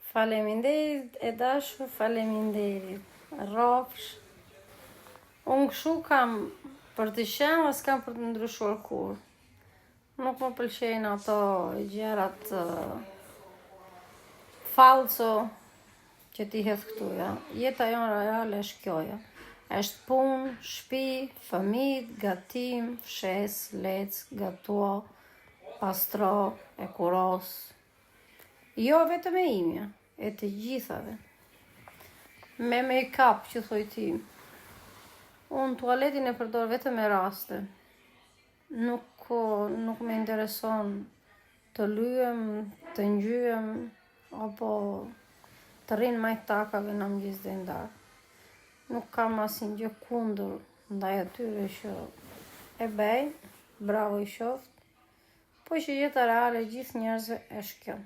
Faleminderit e dashur, faleminderit. Rrofsh. Unë kështu kam për të qenë dhe s'kam për të ndryshuar kurrë. Nuk më pëlqejnë ato gjërat uh, falso që ti hedh këtu, ja. Jeta jonë reale është kjo, ja. Është punë, shtëpi, fëmijë, gatim, fshes, lec, gatuo, pastro, hekuros. Jo vetëm e imja, e të gjithave. Me make-up që thoj ti. Unë tualetin e përdor vetëm me raste. Nuk, nuk më intereson të lyem, të ngjyem, apo të rri në majë takave në mëngjes dhe në darkë. Nuk kam asnjë gjë kundër ndaj atyre që e bëjnë, bravo i qoftë, po që jeta reale gjithë njerëzve është kjo.